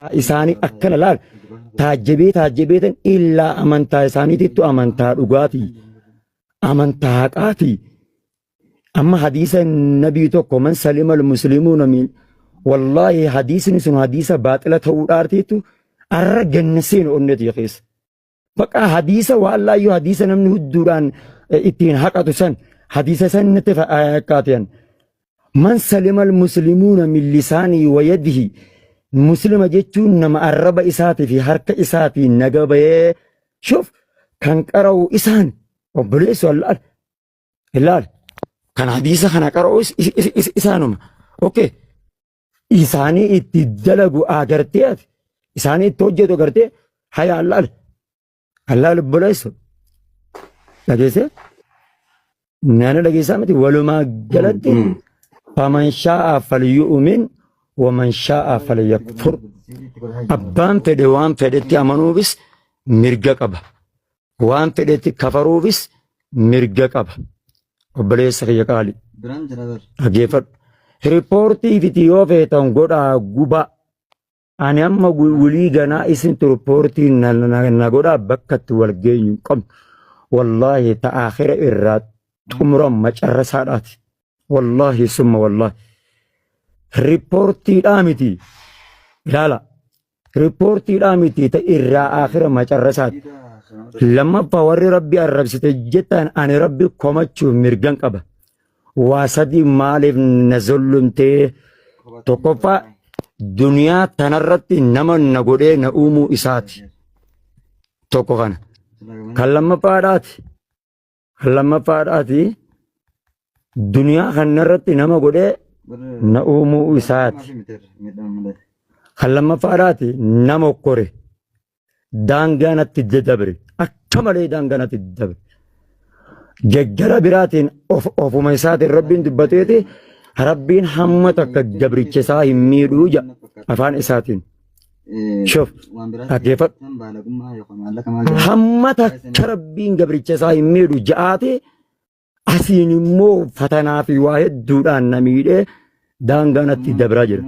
Isaanii akkana laal taajjabee taajjabeetan illaa amantaa isaaniitittu amantaa dhugaatii amantaa haqaatii. Amma hadiisa nabii tokko man salima almuslimuuna min wallaahi hadiisni sun hadiisa baaxila ta'uu dhaartiitu arra ganna seenu onneeti keessa. Baqa hadiisa waan laayyoo hadiisa namni hudduudhaan ittiin haqatu san hadiisa san natti fakkaatan. Man salima almuslimuuna min lisaanii wa yadihi muslima jechuun nama arraba isaatii fi harka isaatiin naga bahee shuf kan qara'u isaan obboleessu allaal ilaal kan hadiisa kana qara'u isaanuma. Okay. Isaanii itti dalagu agartee ati isaanii itti hojjetu agartee haya allaal allaal obboleessu dhageessee nana dhageessaa miti walumaa galatti faman shaa'a falyu'min waman shaa'a falyakfur abbaan fedhe waan fedhetti amanuufis mirga qaba Waan fedhetti kafaruufis mirga qaba. Obboleessa kiyya qaali. Dhaggeeffadhu. Riippoortii fiti yoo feetan godhaa gubaa. Ani amma wulii ganaa isintu riippoortii na godhaa bakka itti wal geenyu hin qabnu. Wallaahi ta aakhira irraa xumuran macarrasaadhaati. Wallaahi summa wallaahi. Riippoortiidhaa miti. Ilaala. Riippoortiidhaa miti ta irraa aakhira macarrasaati. Lammaffaa warri rabbi arrabsite jettan ani rabbi komachuuf mirgan qaba. Waa sadii maaliif na zollumtee tokkoffaa duniyaa tanarratti nama na godhee na uumuu isaati. Tokko kana. Kan lammaffaadhaati. Kan lammaffaadhaati duniyaa kanarratti nama godhee na uumuu isaati. Kan lammaffaadhaati nama okkore daangaa natti dabre akka malee daangaa natti dabre. Gaggara biraatiin ofuma isaatiin rabbiin dubbateeti rabbiin hamma takka gabricha isaa hin miidhuu jedha afaan isaatiin. Shuf dhaggeeffadhu. Hamma takka rabbiin gabricha isaa hin miidhu ja'aati asiin immoo fatanaa fi waa hedduudhaan na miidhee daangaa natti dabraa jira.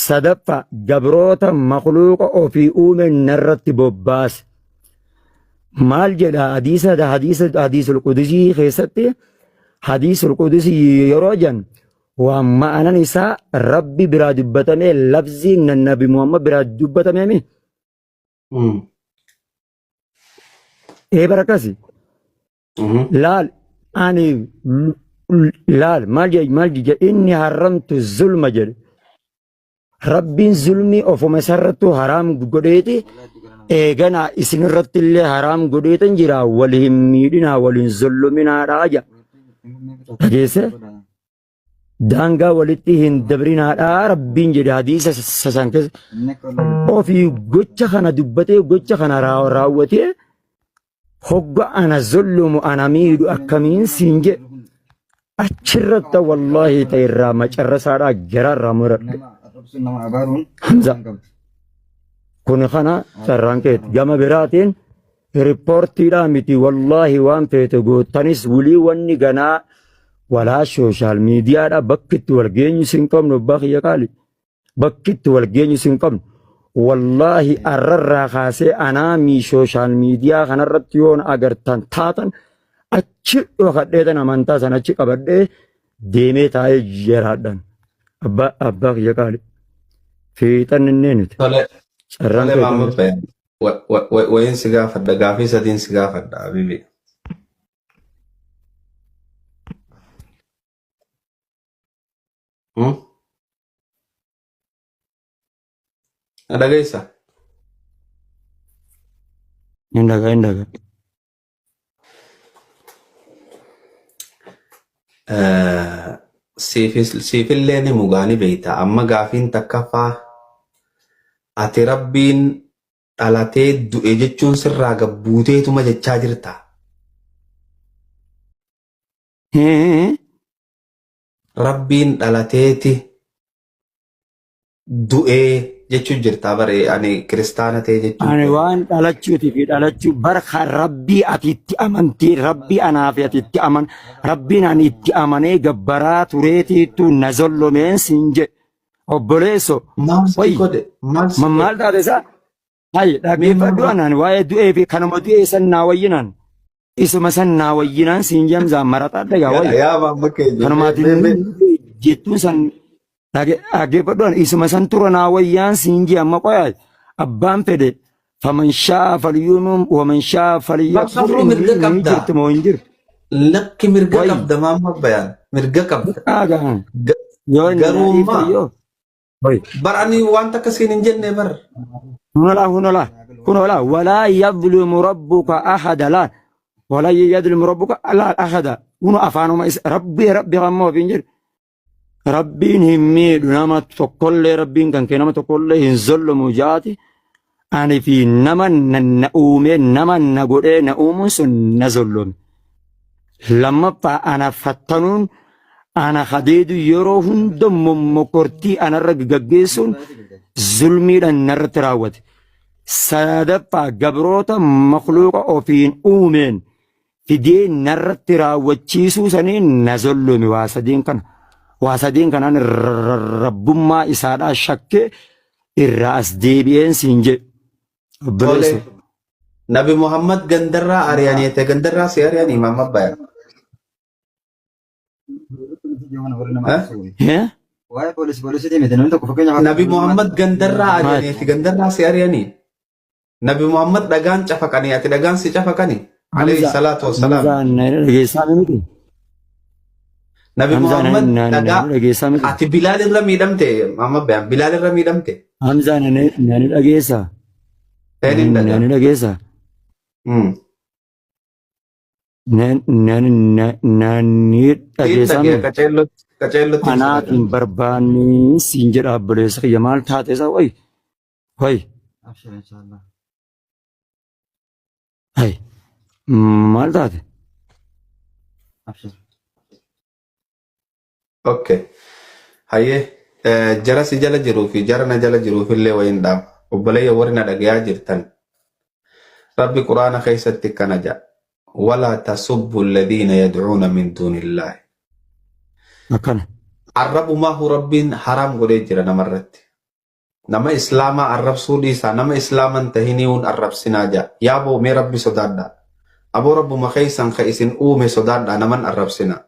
Sadaffaa gabroota makluuqa ofii uume narratti bobbaase. Maal jedha hadiisa hadiisa hadiisul qudusii keessatti hadiisul qudusii yeroo jennu Waan ma'anan isaa Rabbi biraa dubbatamee lafziin nan Nabi Muhammad biraa dubbatamee mi? Ee bara akkasi. Laal ani laal maal jedhe maal jedhe inni haramtu zulma jedhe. Rabbiin zulmii ofuma isarrattuu haraam godheeti eeganaa isinirratti illee haraam godheetan jira wal hin miidhinaa wal hin zulluminaadhaa jedha. Dhageesse? Daangaa walitti hin dabrinaadhaa Rabbiin jedhe hadiisa san keessa. Ofii gocha kana dubbatee gocha kana raawwatee hogga ana zullumu ana miidhu akkamiin siin jedhe achirratti wallaahi ta'e irraa macarrasaadhaa garaarraa muradhe. Hamza kun kana carraan keeti gama biraatiin Riippoortiidhaa miti wallaahi waan feete gootanis wulii wanni ganaa walaa sooshaal miidiyaadha bakki itti wal geenyu sin qabnu abbaa kiyya qaali bakki itti wal geenyu sin qabnu wallaahi arrarraa kaasee anaa mii sooshaal miidiyaa kanarratti yoon agartan taatan achi dhokadheetan amantaa san achi qabadhee deemee taa'ee jiraadhan abbaa abbaa kiyya qaali fiixan innee nuti Tole, carraan tole keetan Maamud Bayaan. Wayin si gaafadha, gaafii sadiin si gaafadha, Habibi. Hmm? Na dhageessa? Hin dhaga hin dhaga. Eh, Siifillee ni mugaani beekta. Amma gaafiin takkaffaa ati rabbiin dhalatee du'e jechuun sirraa gabbuuteetuma jechaa jirta. Hee? Rabbiin dhalateeti du'ee jechuu jirtaa bare ani kiristaana ta'e jechuun Ani kee. waan dhalachuutii fi dhalachuu bara kan rabbii ati itti amantee rabbii anaa fi ati itti aman rabbiin ani itti amanee gabbaraa tureetiitu na zollomeen siin jedhe. Obboleesso. Maal si Wayi. godhe? Maal si godhe? Maal taate isaa? Hayi Mee dhaggeeffadhu maal anaan waa'ee du'ee fi kanuma du'ee san naa wayyinaan. Isuma san naa wayyinaan siin jamzaa maraxaa dhagaa Yaa wayi. yaa maamma keenya mee Kanumaatiin mee mee jettuun san dhaggeeffadhu an isuma san tura naa wayyaan siin jee amma qoyaa abbaan fedhe faman shaa falyuumum waman shaa Bar falyakfur kafruu inni mirga ni qabda. jirti moo hin jirtu. Lakki mirga Wayi qabda maamma bayaan. Mirga qabda. dhaagaan Ga- yoo inni Garuu naa dhiifte immaa yoo. Wayi. bar ani waan takka siin hin jenne bar. Hunola hunola hunola walaa yadlimu rabbuka ahada laa walaa yadlimu rabbuka laa ahada hunu afaanuma isa rabbi rabbi kammoo ofiin jedhu rabbiin hin miidhu nama tokkollee rabbiin kan kee nama tokkollee hin zollomu jaati ani fi nama na na uumee nama na godhee na uumuun sun na zollome lammaffaa ana fattanuun ana kadeedu yeroo hunda mommokortii anarra gaggeessuun zulmiidhaan narratti raawwate. Sadaffaa gabroota makluuqa ofiin uumeen fidee narratti raawwachiisuu saniin na zollome waa sadeen kana. Waa sadeen kanaan rabbummaa isaadhaa shakkee irraa as deebi'een siin jedhe. Obboleessa. Tole. Nabi Muhammad gandarraa ari'anii ta'e gandarraa si ari'anii maamma bayaan. Eh? Eh? Waa'ee poolisii poolisii miti namni tokko fakkeenyaaf akka Nabi Muhammad gandarraa Maal? ari'anii gandarraa si ari'anii. Nabi Muhammad dhagaan cafaqanii ati dhagaan si cafaqanii. Alayhi Hamza salaatu wassalaam. Hamza na dhageessaa miti. Nabi Hamza na Muhammad na na dhagaa dhageessaa miti. ati Bilaal irra miidhamte maamma bayaan Bilaal irra miidhamte. Hamza na na dhageessaa. Eenyuun Na dhagaa? na dhageessaa. Hmm. Na na na na ni Siin dhageessaa dhagee miti. qaceellotti qaceellotti si Anaaf dhagaa. hin barbaanne siin jedha obboleessa kiyya maal taate isaa wayi wayi Abshir inshallah. hay maal taate Abshir. Okay. Hayyee jara si jala jiruu fi jara na jala jiruuf illee wayiin dhaama. Obboleeyya warri na dhagayaa jirtan. Rabbi Quraana keessatti akkana jedha. Walaa tasubbu alladhiina yad'uuna min duunillaahi. Akkana. Arrabumaahu Rabbiin haraam godhee jira namarratti. Nama Islaamaa arrabsuu dhiisaa nama Islaama hin tahiniiwun arrabsinaa ja'a. Yaaboo mee Rabbi sodaadhaa. Aboo Rabbuma keessan ka isin uume sodaadhaa naman arrabsinaa.